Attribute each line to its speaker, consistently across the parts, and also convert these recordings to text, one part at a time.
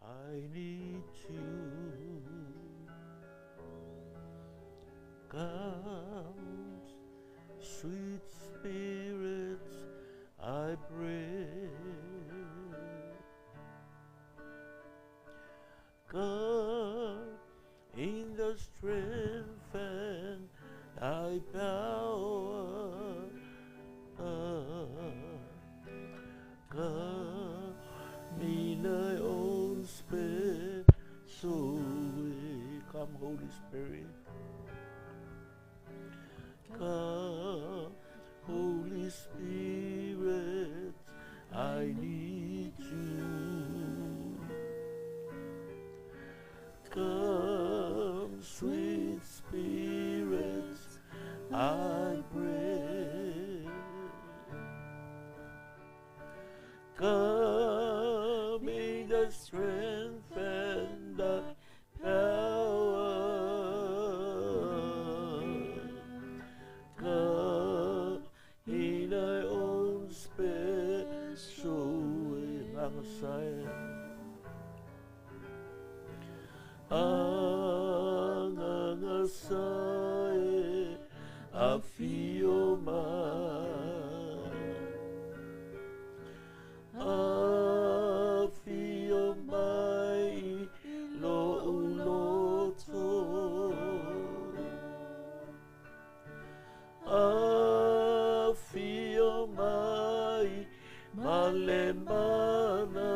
Speaker 1: I need you. Come, sweet Spirit, I pray. Come in the strength and thy power. Come in thy own special way. Come, Holy Spirit. Come, Holy Spirit, I need you. Come, sweet Spirit, I pray. Come in the strength and the power. Come in thy own special way. Nangasay. Angangasay, afio mai. Afio mai lo uloto. Afio mai malemana.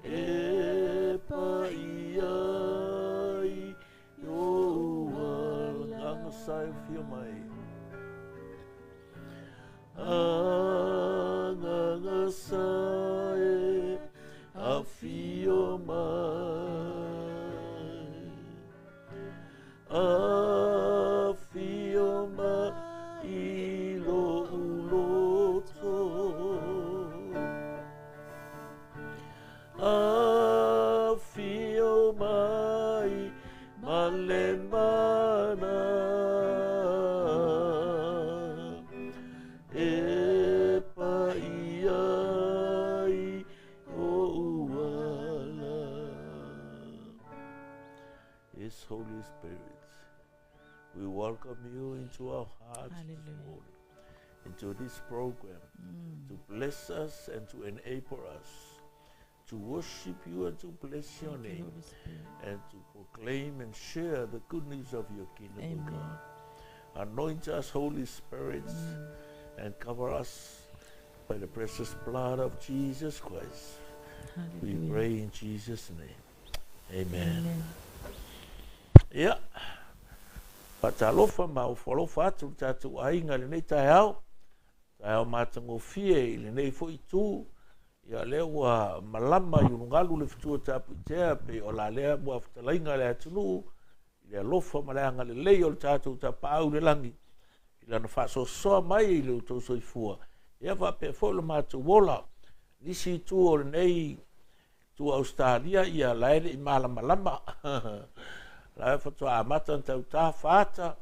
Speaker 1: E pa iai o angasai afio mai. Angangasai afio mai. Afio mai lo uloto. Afio mai malemana. E pa iai o uala. Yes, Holy Spirit, we welcome you into our hearts this
Speaker 2: Hallelujah.
Speaker 1: morning, into this program, to bless us and to enable us to worship you and to bless your
Speaker 2: Thank you,
Speaker 1: name,
Speaker 2: Holy Spirit.
Speaker 1: and to proclaim and share the good news of your kingdom, O
Speaker 2: Amen.
Speaker 1: God. Anoint us, Holy Spirit, and cover us by the precious blood of Jesus Christ. We
Speaker 2: Hallelujah.
Speaker 1: pray in Jesus' name. Amen.
Speaker 2: Amen.
Speaker 1: Yeah. Fatalofa ma o falofa atu le tātou aiga lenei taeao. Taeao matagofie i lenei foi tu. Ia lea ua malama i ulugalu le fetua tapuitea pe o la lea mua fetalaiga le atunuu i le alofa ma le agalelei o le tātou tapaau le lagi. I lana faasoasoa mai i le outou soifua. Ia faapea foi lo matou ola. Nisi itu o lenei tu Australia ia la e le i malamalama. La e fatoa amata na tautā whaata.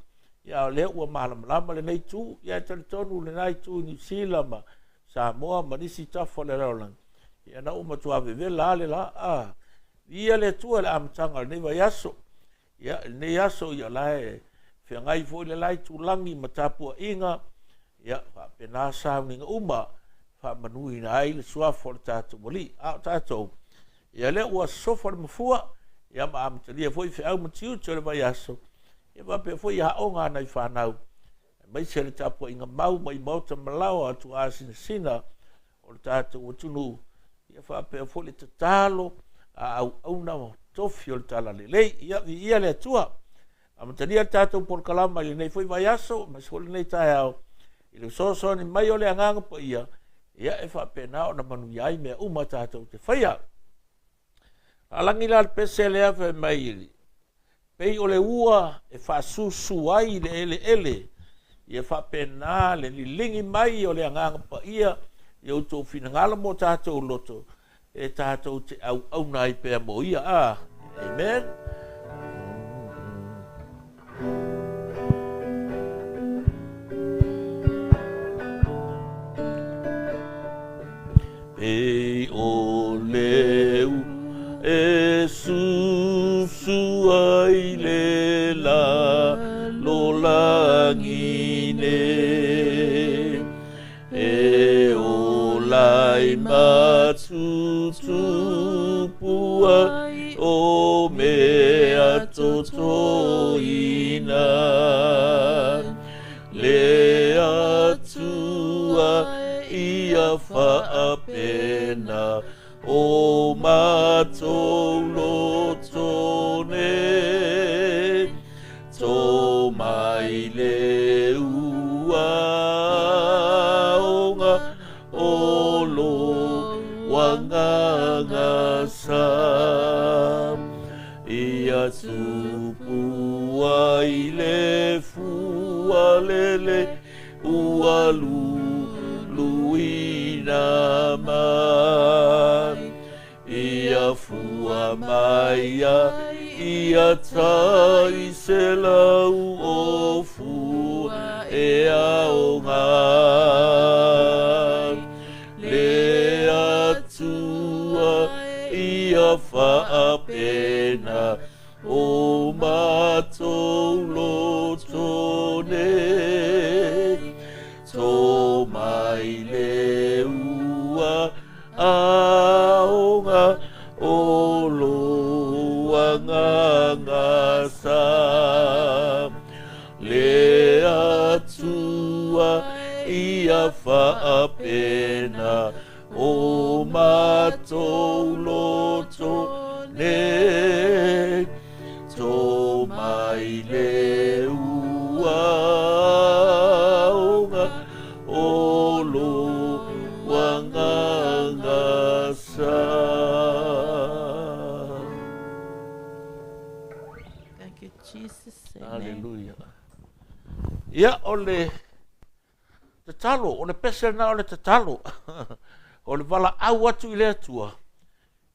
Speaker 1: Ia o lea ua malamalama lenei tu. Ia e talitonu lenei tu i New Zealand ma Samoa ma nisi tafa o le lalolagi. Ia na uma tua vevela ale la. Ia le atua le amataga o lenei vaiaso. Ia lenei aso ia la e feagai foi le lai tūlagi ma tapuaiga. Ia faapena sauniga uma faamanuina ai le suafa o le tatou alii. A o tatou, ia lea ua sofa le mafua. Ia ma amatalia foi feau ma tiute o le vaiaso. Ia faapea foi aoga a nai whanau. Maise le tapuaiga mau mai maota malaoa atu asinasina o le tatou atunuu. Ia faapea foi le tatalo a auauna ma tofi o le talalelei. Ia viia le Atua. Amatalia le tatou polokalama i lenei foi vaiaso, maise foi lenei taeao. I le fesoasoani mai o le agaga paia, ia e faapena ona manuia ai mea uma tatou te faia. Alagi la le pese lea fai mai, pei o le ua e faasusu ai le eleele, ia faapena le liligi mai o le agaga paia i outou finagalo mo tatou loto, e tatou te auauna ai pea mo ia. Amen. Pei lalolagi nei. E ola ai ma tutupu ai o mea totoina. Le Atua ia faapena o matou loto nei. Tō mai le uaoga o lou Agaga sa. Ia tupu ai le fua lele ua luluina mai. Ia fua mai ai ia tai 100 o fua e aoga. Le Atua ia faapena o matou loto nei. Tō mai le uaoga o lou Agaga sa. Le Atua ia faapena o matou loto nei. Tō mai le uaoga o lou Agaga sa.
Speaker 2: Thank you, Jesus. Amen.
Speaker 1: Hallelujah. Ia, o le tatalo, o le pese lena o le tatalo. O le valaau atu i le Atua,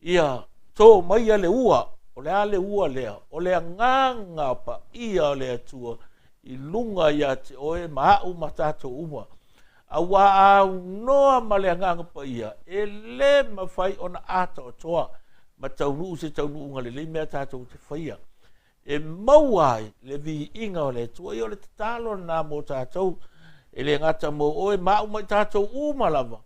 Speaker 1: ia tō maia le ua, o le a le ua lea, o le agaga paia o le Atua i luga ia te oe ma au ma tatou uma. Auā a aunoa ma le agaga paia, e le mafai ona atoatoa ma taunuu se taunuuga lelei mea tatou te faia. E maua ai le viiga o le Atua. Ia o le tatalo lena mo tatou, e le gata mo oe ma au ma i tatou uma lava,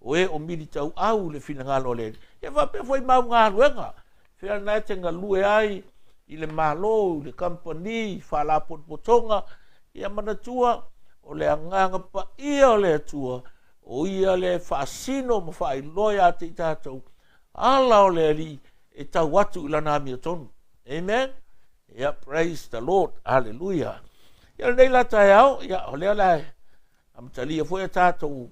Speaker 1: o e o militauau i le finagalo o le Alii. Ia faapea foi ma au galuega, fea lena e te galue ai i le Malo, i le kamupani, i faalapotopotoga, ia manatua o le agaga paia o le Atua, o ia lea e faasino ma faailoa ia te i tatou, ala o le Alii e tau atu i lana amiotonu. Amen. Ia, praise the Lord. Hallelujah. Ia lenei la taeao, ia o lea la e amatalia foi a tatou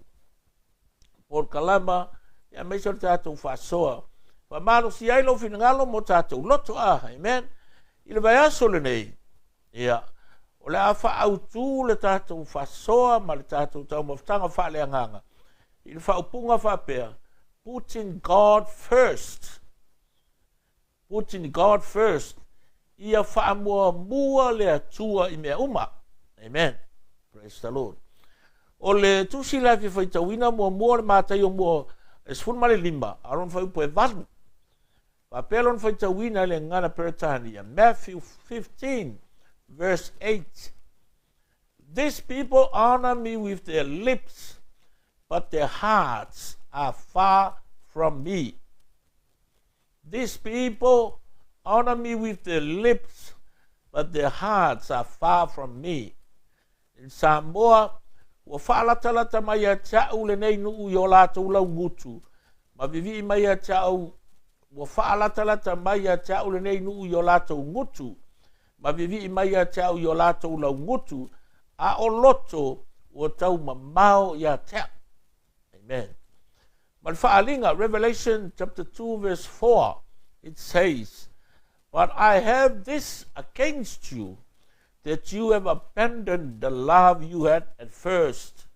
Speaker 1: polokalama, ia aemaise o le tatou faasoa. Faamalosia ai lou finagalo mo tatou loto a. Amen. I le vaiaso lenei, ia, o le a faaautu le tatou faasoa ma le tatou taumafataga faaleagaga i le faaupuga faapea, Putting God first. Putting God first. Ia faamuamua le Atua i mea uma. Amen. Praise the Lord. O le tusi la e fia faitauina muamua o le Mataio mua e 15, a o lona fuaiupu e 8. Faapea lona faitauina i le gagana Peretania, Matthew 15 verse 8. These people honor me with their lips, but their hearts are far from me. These people honor me with their lips, but their hearts are far from me. In Samoa, ua faalatalata mai ia te au lenei nuu i o latou laugutu, ma vivii mai ia te au, ua faalatalata mai ia te au lenei nuu i o latou gutu, ma vivii mai ia te au i o latou laugutu, a o loto ua taumamao ia te au. Amen. Ma le Faaaliga, Revelation chapter 2 verse 4, it says, But I have this against you, that you have abandoned the love you had at first.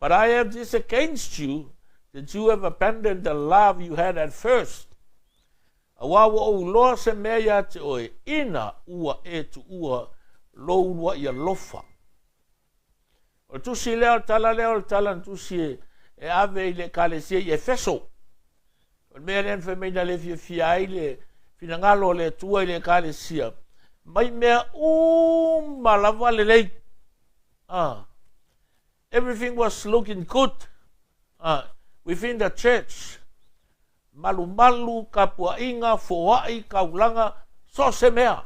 Speaker 1: But I have this against you, that you have abandoned the love you had at first. Auā ua ou iloa se mea iā te oe, ina ua e tuua lou uluaʻi alofa. O le tusi lea, o le tala lea, o le tala na tusi e, e ave i le Ekalesia i Efeso. O le mea lea na fai mai na le fiafia ai le finagalo o le Atua i le Ekalesia, mai mea uma. uma lava lelei. Everything was looking good within the church. Malumalu, tapuaiga, foai, taulaga, so o se mea.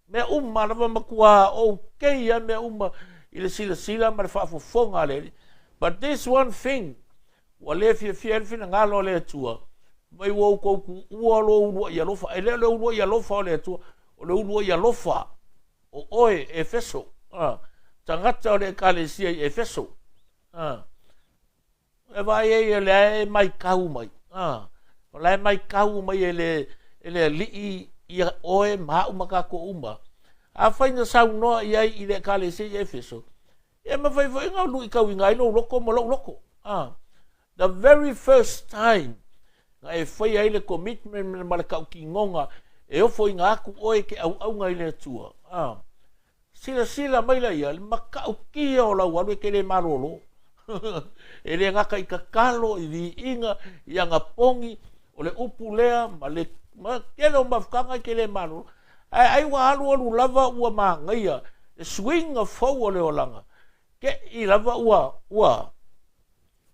Speaker 1: Mea uma lava matua okay a mea uma i le silasila ma le faafofoga a le Alii. But this one thing, ua le fiafia ai le finagalo o le Atua, mai ua outou tuua lou uluai alofa. E le o le uluai alofa o le Atua, o le uluai alofa o oe, Efeso, tagata o le Ekalesia i Efeso. E vaai ai o lea e maitau mai, o la e maitau mai e le, e le Alii ia oe ma au ma tatou uma. Afai na saunoa i ai i le Ekalesia i Efeso, e mafai foi ona luitauina ai lou loto ma lou loto. The very first time na e faia ai le commitment ma le tautinoga e ofoina atu oe ke auauna i le Atua. Silasila mai la ia, le matautia o lau alu e te le malolo. E le gata i tatalo, i viiga, i anapogi, o le upu lea ma le ma tele o mafutaga e te le malolo. Ae ai ua alualu lava ua manaia le suiga fou o le olaga, te i lava ua ua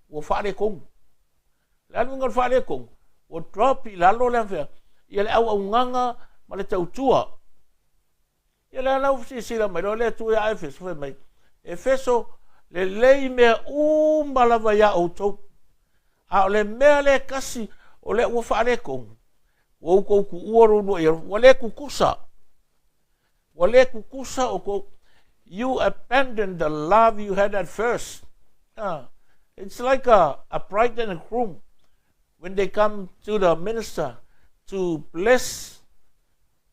Speaker 1: ua faaletonu. O le a le uiga o le faaletonu? Ua drop i lalo le afea, ia le auaunaga ma le tautua. Ia lea la ua silasila mai loa le Atua ia Efeso, fai mai, Efeso, lelei mea uma lava iā outou, a o le mea lea e tasi o lea ua faaletonu, ua outou tuua lo uluai alofa, ua le tutusa, ua le tutusa outou. You abandoned the love you had at first. It's like a bride and a groom when they come to the minister to bless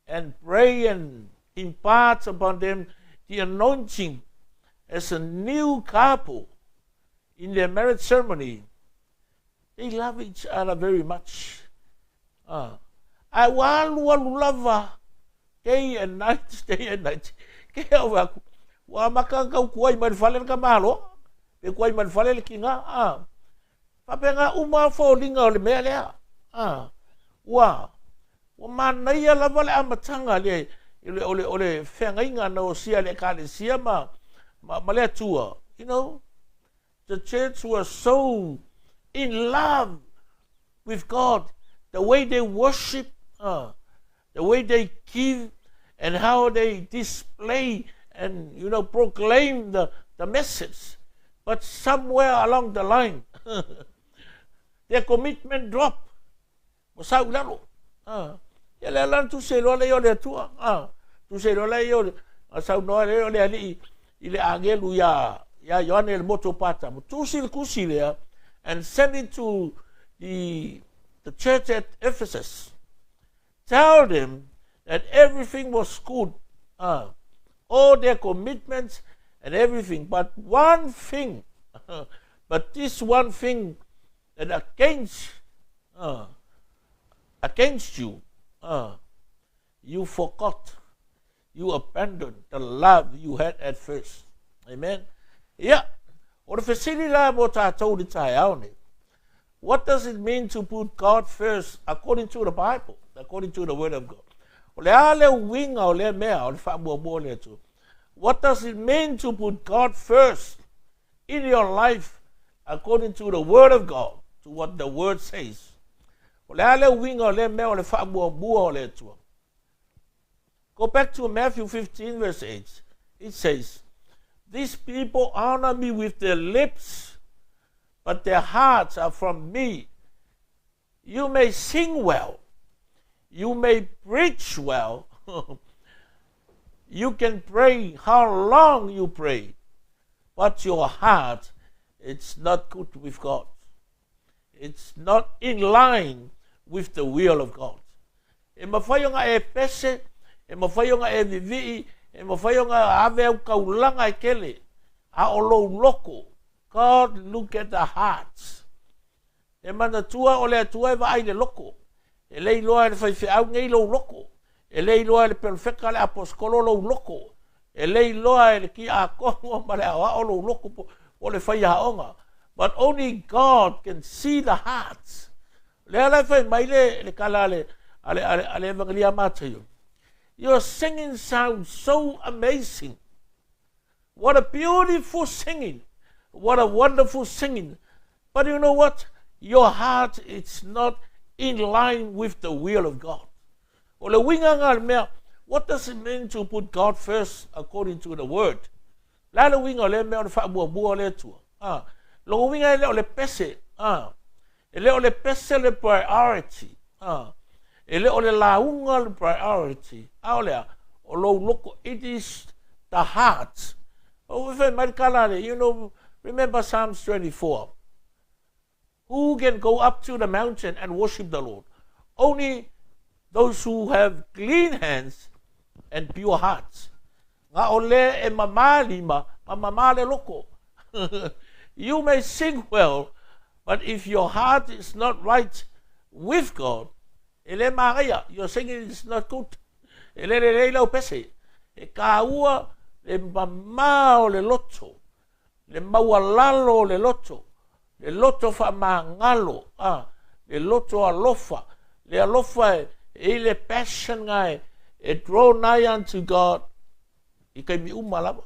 Speaker 1: and pray and impart upon them the anointing as a new couple in their marriage ceremony. They love each other very much. Ae ua alualu lava day and night, day and night. Ke au aku, ua amata ona tau tuai mai le fale le tamaloa, pe tuai mai le fale le tina. Faapena uma foliga o le mea lea. Ua, ua manaia lava le amataga le, o le, o le feagaiga na osia e le Ekalesia ma, ma, ma le Atua. You know, the church was so in love with God, the way they worship, the way they give, and how they display and, you know, proclaim the, the message. But somewhere along the line, their commitment dropped. Ua sau i lalo. Ia lea la na tusi ai loa lea o le Atua. Tusi ai loa lea o le, saunoa lea o le Alii i le agelu iā, iā Ioane le motu o Patamo. Tusi le tusi lea and send it to the, the church at Ephesus. Tell them that everything was good. All their commitments and everything. But one thing, but this one thing that against, against you, you forgot, you abandoned the love you had at first. Amen. Ia, o le fesili la mo tātou i le taeao nei. What does it mean to put God first according to the Bible, according to the Word of God? O le a le uiga o lea mea, o le faamuamua o le Atua. What does it mean to put God first in your life according to the Word of God, to what the Word says? O le a le uiga o lea mea o le faamuamua o le Atua? Go back to Matthew 15 verse 8. It says, These people honor me with their lips, but their hearts are from me. You may sing well. You may preach well. You can pray how long you pray, but your heart, it's not good with God. It's not in line with the will of God. E mafai ona e pese, e mafai ona e vivii, e mafai ona ave au taulaga e tele, a o lou loko, God look at the hearts. E manatua o le Atua e vaai i le loko. E le iloa e le faifeau nei lou loko. E le iloa e le perofeta le aposetolo lou loko. E le iloa e le kiakono ma le aoao lou loko po o le faiaoga. But only God can see the hearts. O lea la e fai mai le, le tala a le, a le, a le, a le Evagelia a Mataio. Your singing sounds so amazing. What a beautiful singing. What a wonderful singing. But you know what? Your heart is not in line with the will of God. O le uiga lena o le mea, what does it mean to put God first according to the word? O le a le uiga o lea mea o le faamuamua o le Atua? A, lona uiga e le o le pese, a, e le o le pese le priority, a, e le o le lauga le priority, a o le a? O lou loko, it is the heart. Ua fai mai le tala a le, you know, remember Psalms 24. Who can go up to the mountain and worship the Lord? Only those who have clean hands and pure hearts. Na o le e mamā lima, ma mamā le loko. You may sing well, but if your heart is not right with God, e le manaia, your singing is not good. E le lelei lau pese. E kāua le mamā o le loto, le maualalo o le loto, le loto faamagalo, a, le loto alofa, le alofa e i le passion lena e draw nigh unto God i taimi uma lava.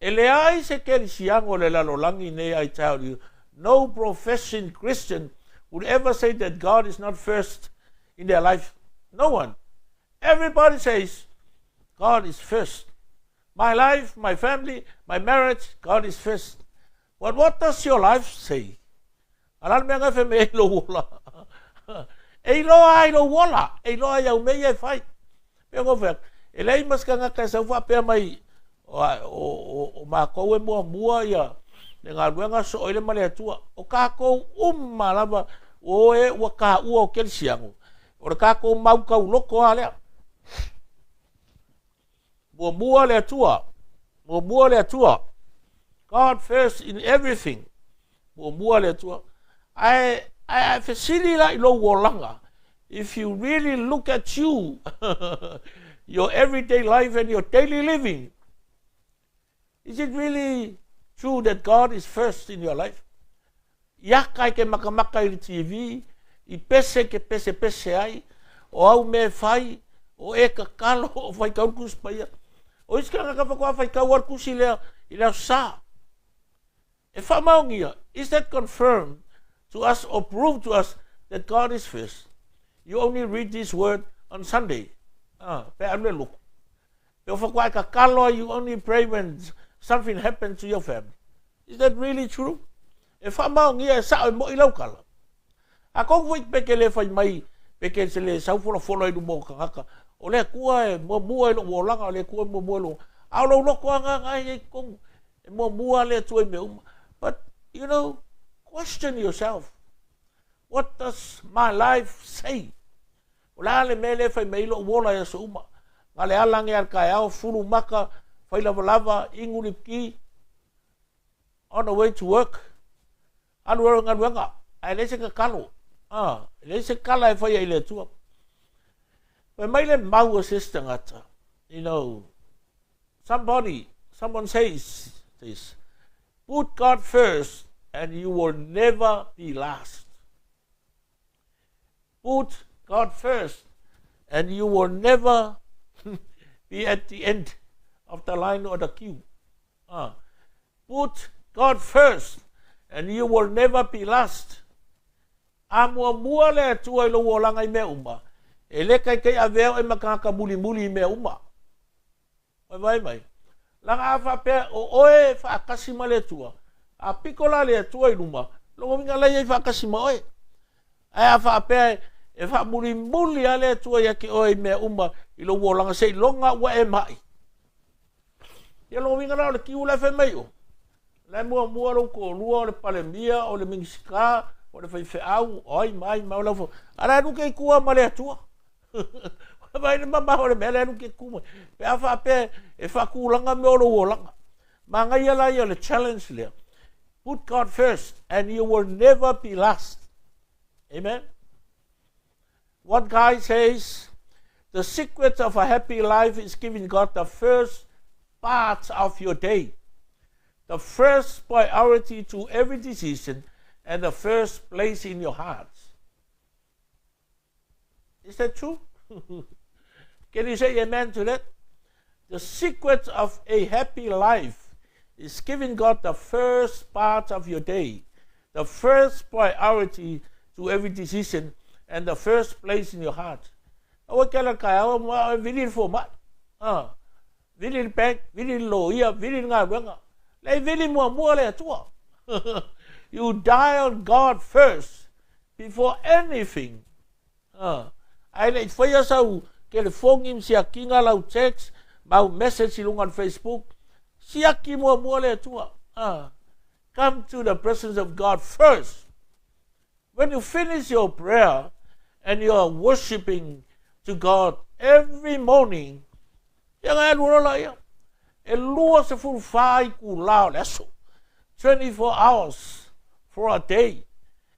Speaker 1: E leai se kerisiano o le lalolagi nei, I tell you, no professing Christian would ever say that God is not first in their life. No one. Everybody says God is first. My life, my family, my marriage, God is first. But what does your life say? A o le a le mea lena e fai mai ai lou ola? E iloa ai lou ola, e iloa ai au mea ia e fai. Pei ona ou fai atu, e leai ma se tagata e sau faapea mai, o matou e muamua ia le galuega sooile ma le Atua. O tatou uma lava ua o e ua taua o kerisiano, o le tatou mau tauloko lava lea. Muamua le Atua, muamua le Atua. God first in everything. Muamua le Atua. Ae, ae, ae fesili la i lou olaga. If you really look at you, your everyday life and your daily living, is it really true that God is first in your life? I aka e ke makamaka i le TV, i pese ke pesepese ai, o au mea e fai, o e tatalo, o faitau le Tusi Paia. O isi tagata faatoa faitau lava le Tusi lea i le Aso Sa. E faamaonia, is that confirmed to us or prove to us that God is first? You only read this word on Sunday. Ah, pe alu e loku. Pe o faatoa e tatalo ai, you only pray when something happens to your family. Is that really true? E faamaonia e sao e moʻi lau tala. A kou foi pe ke le fai mai, pe ke se le sau folafola i luma o tagata, o le Atua e muamua i lou olaga, o le Atua e muamua i lou, a o lou loto agaga e i ai i totonu, e muamua le Atua i mea uma. But, you know, question yourself, what does my life say? O le a le mea lea e fai mai ai lou ola i aso uma? Na le ala age a le taeao, fulu maka, fai lavalava, inu lipiki, on the way to work, alu au i galuega, ae leai se tatalo, a, e leai se tala e faia i le Atua. Fai mai le mau a se isi tagata, you know, somebody, someone says this, put God first and you will never be last. Put God first and you will never be at the end of the line or the queue. Put God first and you will never be last. A muamua le Atua i lou olaga i mea uma, e le kaikai avea oe ma tagata mulimuli i mea uma. Ua vaai mai? Leaga a faapea o oe e faatasi ma le Atua, a piko la le Atua i luma, lona uiga la ia i faatasi ma oe. Ae a faapea e faamulimuli lava le Atua ia te oe i mea uma i lou olaga seiloga ua e maʻi, Ia lona uiga la o le kiu la e fai mai o, la e muamua lou toalua o le Palemia, o le Minisita, o le faifeau, o ai ma ai ma o lau fo. A la e alu ke i tua ma le Atua. Vaai le mamao o le mea la e alu ke ku mai. Pe a faapea e faatulaga mea o lou olaga. Manaia la ia o le challenge lea. Put God first and you will never be last. Amen. One guy says, the secret of a happy life is giving God the first part of your day, the first priority to every decision, and the first place in your heart. Is that true? Can you say amen to that? The secret of a happy life is giving God the first part of your day, the first priority to every decision, and the first place in your heart. Aua ke ala taeao ma e vili le fomai. Ah, vili le bank, vili le loia, vili le galuega. Leai vili muamua le Atua. You dial God first before anything. Ah, ae le i faia sau telefoni ma siakiga lau text ma au message i luga o le Facebook, siaki muamua le Atua. Ah, come to the presence of God first. When you finish your prayer and you are worshiping to God every morning, ia na e alu loa laia. E 24 itulā o le aso, 24 hours for a day.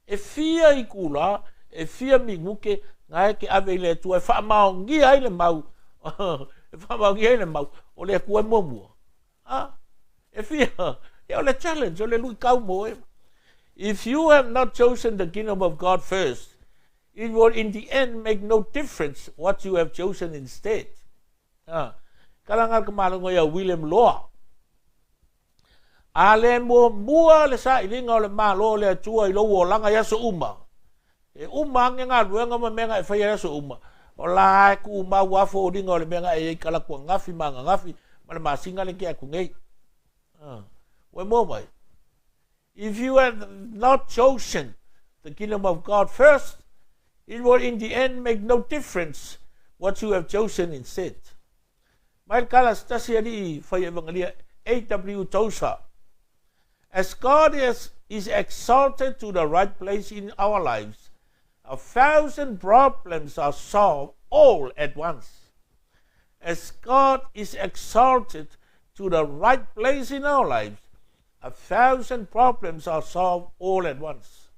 Speaker 1: E fia itulā, e fia minute na e te ave i le Atua e faamaonia ai le mau, e faamaonia ai le mau o le Atua e muamua. A, e fia, ia o le challenge, o le luitau mo oe. If you have not chosen the kingdom of God first, it will in the end make no difference what you have chosen instead. A, kala ngā ka malongo ia William Loa. A le muamua le sailiga o le Malo o le Atua i lou olaga i aso uma. E uma age galuega ma mea na e faia i aso uma, o la e tumau lava foliga o le mea na e i ai kala atu ananafi ma ananafi ma le masina lea e tea atu nei. Ua e moa mai? If you have not chosen the kingdom of God first, it will in the end make no difference what you have chosen instead. Mai le tala a se tasi alii fai evangelia A.W. Tozer, As God is, is exalted to the right place in our lives, 1,000 problems are solved all at once. As God is exalted to the right place in our lives, 1,000 problems are solved all at once.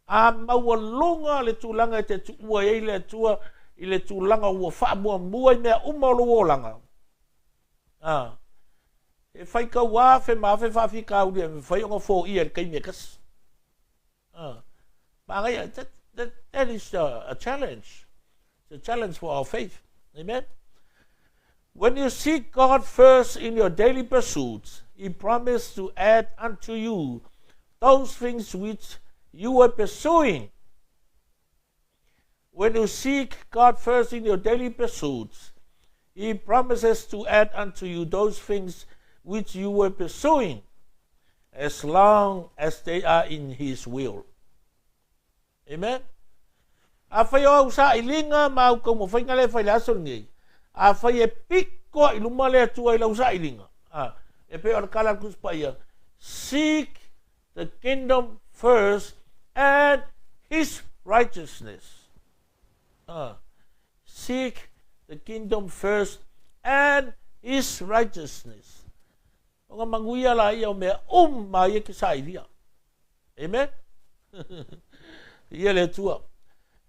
Speaker 1: A maualuga le tulaga e te tuua ai le Atua i le tulaga ua faamuamua i mea uma o lou olaga. A, e faitau afe ma afe faafitauli e mafai ona foia i le taimi e tasi. A, manaia, that, that, that is a, a challenge. It's a challenge for our faith. Amen. When you seek God first in your daily pursuits, He promised to add unto you those things which you were pursuing. When you seek God first in your daily pursuits, He promises to add unto you those things which you were pursuing, as long as they are in His will. Amen. Afai o au sailiga ma au taumafaiga lea e fai i le aso lenei, afai e piko i luma le Atua i lau sailiga, a, e pei o le tala a le Tusi Paia, seek the kingdom first and his righteousness. A, seek the kingdom first and his righteousness. Ona manuia laia o mea uma ia e te sailia. Amen. Ia le Atua.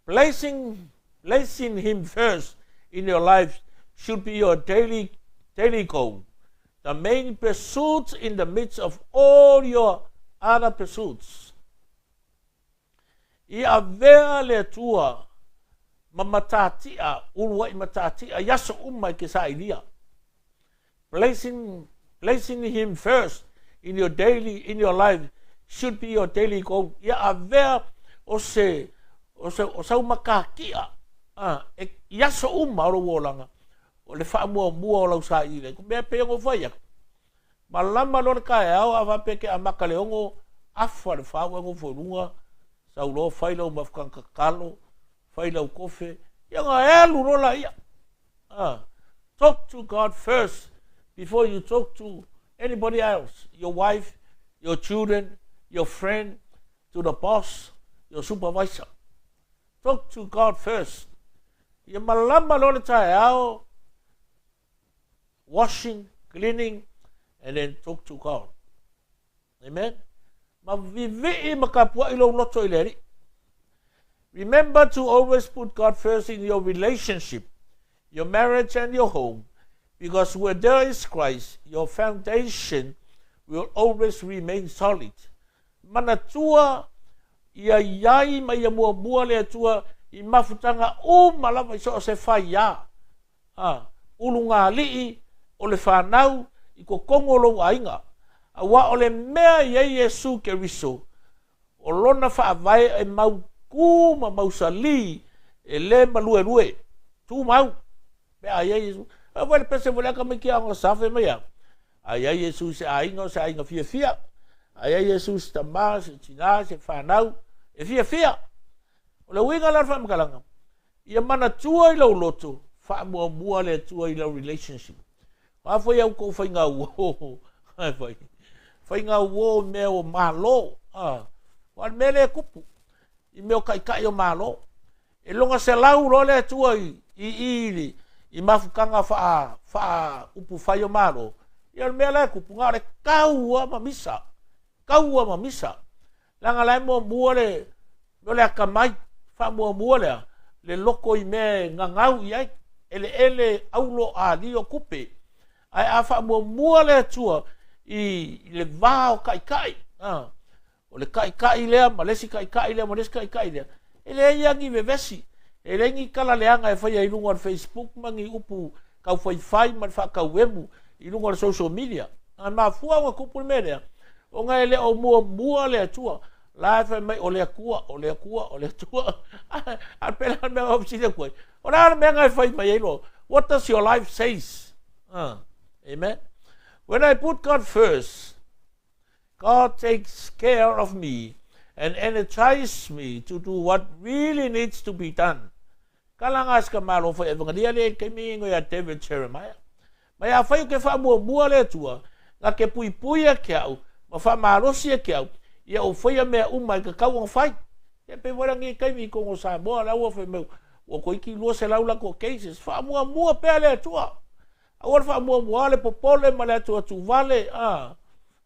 Speaker 1: Placing, placing him first in your life should be your daily, daily goal. The main pursuit in the midst of all your other pursuits. I avea le Atua ma matatia, uluai matatia, i aso uma e ke sailia. Placing, placing him first in your daily, in your life should be your daily goal. Ia avea o se, o se, o sau matatia, a, e, i aso uma o lou olaga, o le faamuamua o lau saili. Ko mea pei ona ou fai atu. Malama loa le taeao a faapea ke amata le 6, afa le 4 ua e nofo i luga, sau loa fai lau mafutaga tatalo, fai lau kofe, ia ona e alu loa laia. Ah, talk to God first before you talk to anybody else, your wife, your children, your friend, to the boss, your supervisor. Talk to God first. Ia malama loa le taeao, washing, cleaning, and then talk to God. Amen. Ma vivii ma kapuaʻi lou loto i le Alii. Remember to always put God first in your relationship, your marriage and your home, because where there is Christ, your foundation will always remain solid. Manatua ia iai ma ia muamua le Atua i mafutaga uma lava i so o se faiā. a, ulugalii o le fanau i totonu o lou aiga. Auā o le mea e i ai Iesu Keriso, o Lona faavae e mautū ma mausali, e le maluelue, tumau, pe a i ai Iesu. A fai le pese foi lea tamaiti aoga safe mai a, a i ai Iesu i se aiga o se aiga fiafia, a i ai Iesu i se tama, se tinā, se fanau, e fiafia. O le uiga la o le faamatalaga, Ia manatua i lou loto, faamuamua le Atua i lau relationship. O a foi au tou faiga uo, ai fai, faiga uo i mea o Malo, a, o le mea lea e tupu, i mea o taitai o Malo. E loga selau loa le Atua i i i, i mafutaga faa, faa upu fai o Malo, ia o le mea la e tupu, na o le taua ma misa, taua ma misa. Leaga la e muamua le o le atamai, faamuamua le a? Le loto i mea e gagau i ai, eleele, auro, alio, tupe. Ae a faamuamua le Atua i le va o taitai, a, o le taitai lea ma le isi taitai lea ma le isi taitai lea, e leai lava ni vevesi, e leai ni tala leaga e faia i luga o le Facebook ma ni upu taufaifai ma le faatauemu i luga o le social media. A mafua ona tupu le mea lea, ona e le o muamua le Atua. La e fai mai o le Atua, o le Atua, o le Atua. A pei la le mea na fesili atu ai, o le a le mea na e fai mai ai loa? What does your life says? Amen. When I put God first, God takes care of me and energizes me to do what really needs to be done. Kala nga sika malo fai evangelia le taimi ingo ia David Jeremiah. Mai afai ou te faamuamua le Atua, na te puipui e ke au, ma faamalosi e ke au, ia ou faia mea uma e tatau ona fai. Ia pei foi la lenei taimi i totonu o Samoa, la ua fai mai ua toeitiiti 200 latou cases. Faamuamua pea le Atua. Aua le faamuamua le popole ma le atuatuvale, a,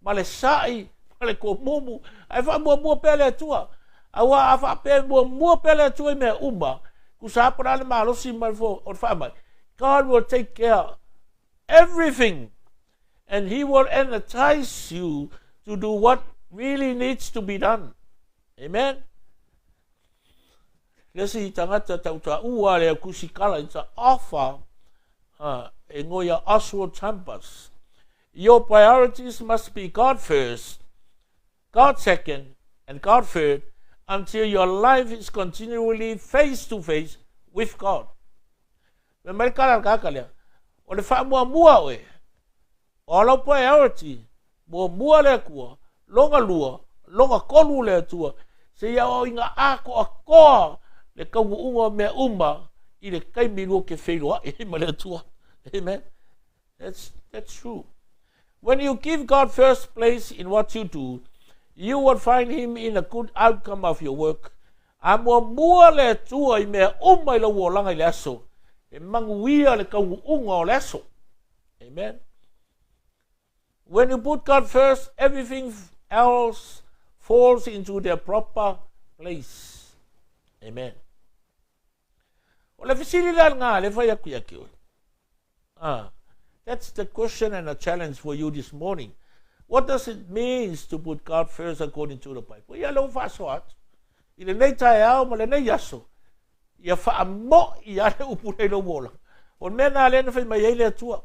Speaker 1: ma le sa'i, ma le tomumu, ae faamuamua pea le Atua. Aua a faapea e muamua pea le Atua i mea uma, tusa lava po o le a le malosi ma le o le faamai, God will take care everything and He will energize you to do what really needs to be done. Amen. Le isi tagata tautaua le tusitala it's a offer e ngoia Oswald Chambers. Your priorities must be God first, God second, and God third until your life is continually face to face with God. Me mai kala le kaka lea. O le faamuamua oe, o lau priority, muamua le Atua, longa lua, longa tolu le Atua, seia oo ina atoatoa le taunuuga o mea uma i le taimi lua te feiloai ai ma le Atua. Amen. That's true. When you give God first place in what you do, you will find Him in a good outcome of your work. A muamua le Atua i mea uma i lau olaga i le aso, e manuia le taunuuga o le aso. Amen. When you put God first, everything else falls into their proper place. Amen. O le fesili la lena le fai atu ia te oe. Ah, that's the question and a challenge for you this morning. What does it mean to put God first according to the Bible? Ia lea ua faasoa atu. I lenei taeao ma lenei aso, ia faamo'i lava le upu lea i lou olaga. O le mea lena lea na fai mai ai le Atua.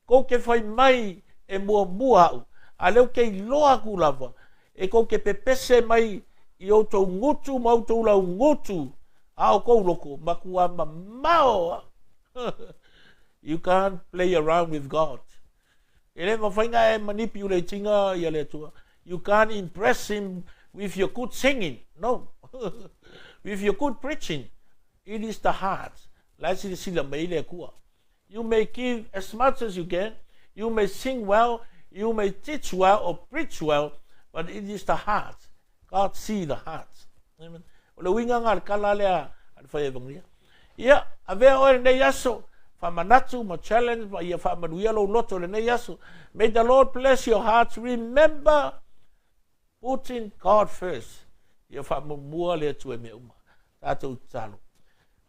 Speaker 1: Kou te fai mai e muamua au, a lea ou te iloa atu lava, e kou te pepese mai i outou gutu ma outou laugutu, a o kou loko, matua mamao lava. You can't play around with God. E le mafai ona e manipulate ina ia le Atua. You can't impress Him with your good singing. No. With your good preaching. It is the heart. La e silasila mai ai le Atua. You may give as much as you can, you may sing well, you may teach well or preach well, but it is the heart. God see the heart. Amen. O le uiga lena o le tala lea a le fai evangelia. Ia, avea oe lenei aso, faamanatu ma challenge ma ia faamanuia lou loto lenei aso. May the Lord bless your hearts. Remember putting God first. Ia faamuamua le Atua i mea uma. Tatou tatalo.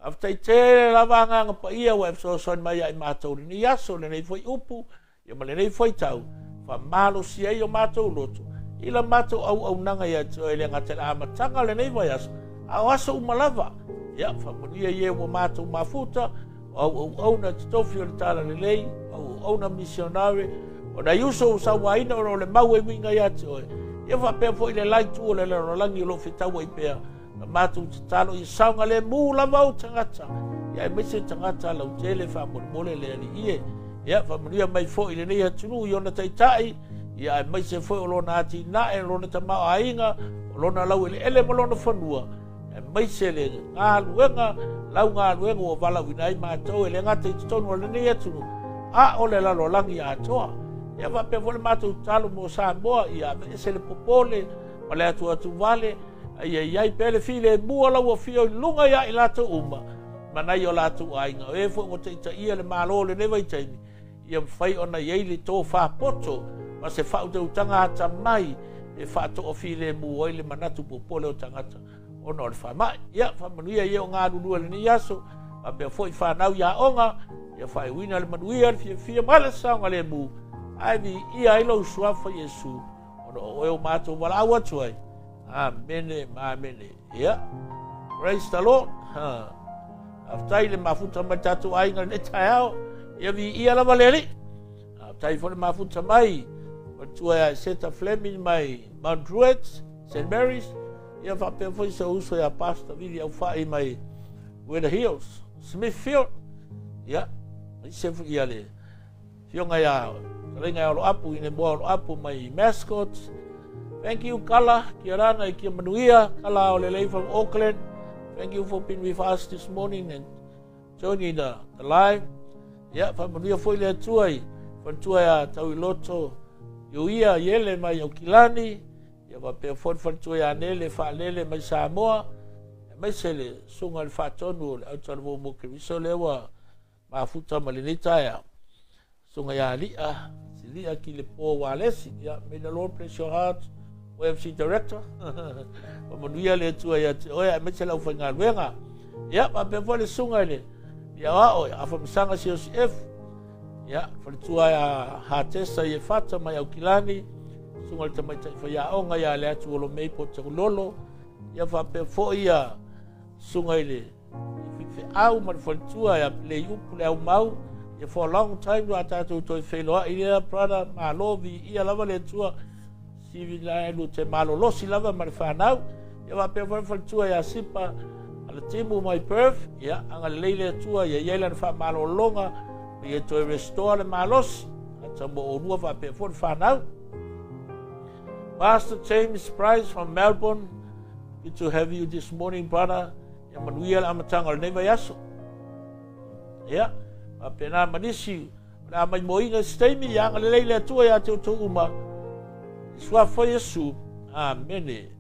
Speaker 1: Faafetai tele lava Agaga Paia ua e fesoasoani mai ia i matou i lenei aso, lenei foi upu, ia ma lenei foi tau, faamalosia ai o matou loto i la matou auaunaga ia te oe e le gata i le amataga o lenei vaiaso, a o aso uma lava. Ia, faamanuia i e ua matou mafuta, O au auauna totofi o le Talalelei, o au auauna misionare, o nai uso ua sauaina ona o le mau e uiga ia te oe, ia faapea foi le la itu o le lalolagi o lo o fetauai pea. Na matou tatalo ia saogalemu lava ou tagata, ia aemaise tagata lautele faamolemole le Alii e. Ia faamanuia mai foi i lenei atunuu i ona taitai, ia aemaise foi o lona atinae, o lona tamaoaiga, o lona laueleele ma lona fanua, aemaise le galuega, lau galuega ua valaauina ai matou e le gata i totonu o lenei atunuu, a o le lalolagi atoa. Ia faapea foi le matou tatalo mo Samoa, ia aveese le popole ma le atuatuvale, a ia i ai pea le filemu o lau afio i luga ia i latou uma, ma nai o latou aiga, o e foi ua taitaia le Malo i lenei vaitaimi, ia mafai ona i ai le tofa poto ma se faautautaga atamai e faatoafilemu ai le manatu popole o tagata ona o le faamai. Ia, faamanuia i e o galulue i lenei aso, faapea foi fanau i aoga, ia faaiuina le manuia, le fiafia ma le saogalemu, ae viia ai lou suafa Iesu, ona o oe o matou valaau atu ai. Amene ma amene. Ia, praise the Lord. Ha. Faafetai le mafuta mai tatou aiga i lenei taeao. Ia viia lava le Alii. Faafetai foi le mafuta mai faletua ia Seta Fleming mai Mount Druitt, St. Mary's. Ia faapea foi se uso ia Pastor Vili Aufai mai Weda Hills, Smithfield. Ia, aemaise foi ia le Afioga ia Fetalaiga ia Oloapu Hinemoa Oloapu mai Mascot. Thank you Kala, kia rana i kia manuia, Kala o Lelei from Auckland. Thank you for being with us this morning and joining the live. Ia, faamanuia foi le Atua i faletua ia Tauiloto Iuia Iele mai Aukilani. Ia faapea foi le faletua ia Nele Faalele mai Samoa. Aemaise le susuga i le faatonu o le Autalavou mo Keriso lea ua mafuta ma lenei taeao. Susuga ia Lia, Silia Kilepo Walesi. Ia, may the Lord bless your heart. OMC Director. Faamanuia le Atua ia te oe, aemaise le aufaigaluega. Ia, faapea foi le susuga i le Aoao, Afamasaga COCF. Ia, faletua ia Hatesa i Efata mai Aukilani. Susuga i le Tamaitai Faiaoga ia Leatuolomei Potaulolo. Ia, faapea foi ia susuga i le faifeau ma le faletua ia Peleiupu le Aumau. Ia, for a long time ua tatou toe feiloai lea, brother, malo viia lava le Atua. Sivi la lu te malolosi lava ma le fanau. Ia faapea foi le faletua ia Sipa Alatimu mai Perth. Ia, agalelei le Atua ia i ai lana faamalologa, ia toe restore le malosi. Ata mo olua faapea foi le fanau. Pastor James Price from Melbourne. Good to have you this morning, brother. Ia manuia le amataga o lenei vaiaso. Ia, faapena ma nisi o le a maimoaina se taimi, ia agalelei le Atua ia te outou uma. I suafa o Iesu. Amene.